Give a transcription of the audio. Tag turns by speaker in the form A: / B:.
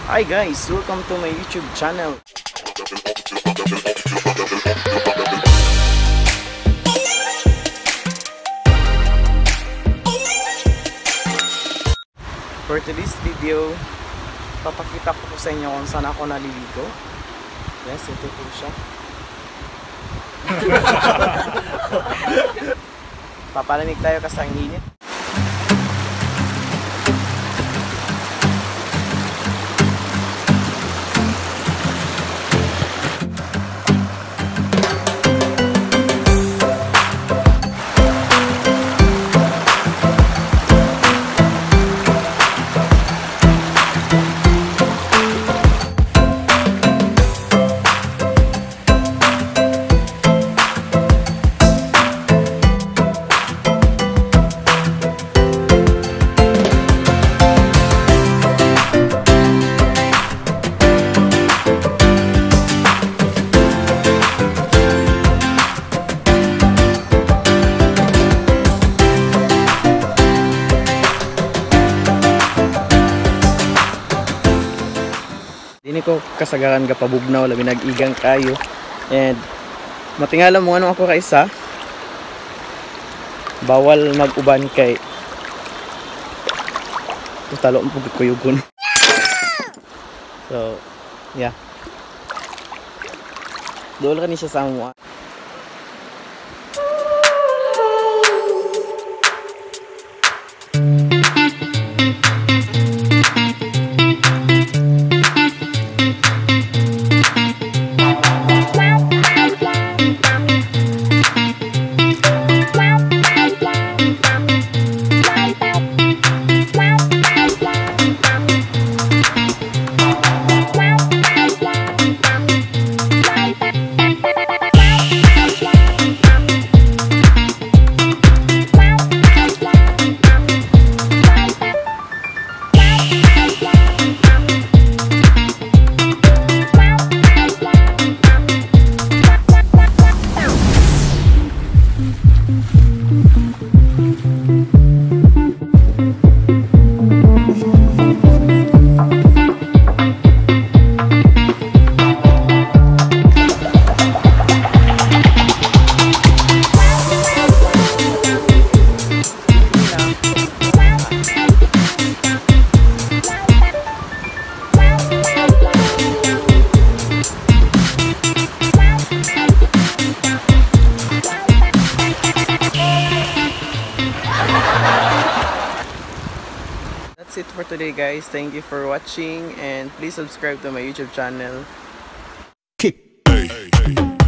A: Hi guys, welcome to my YouTube channel. For today's video, papakita ko po sa inyo kung saan ako naliligo. Yes, ito po siya. Papalamig tayo kasi ang init. Dini ko kasagaran ga pabugnaw, labi nag-igang kayo. And matingala mo ano ako kaisa. Bawal mag-uban kay talo ang pagkuyugon. So, yeah. Dool ka ni siya sa amuan. That's it for today, guys. Thank you for watching and please subscribe to my YouTube channel.
B: Kick. Hey, hey.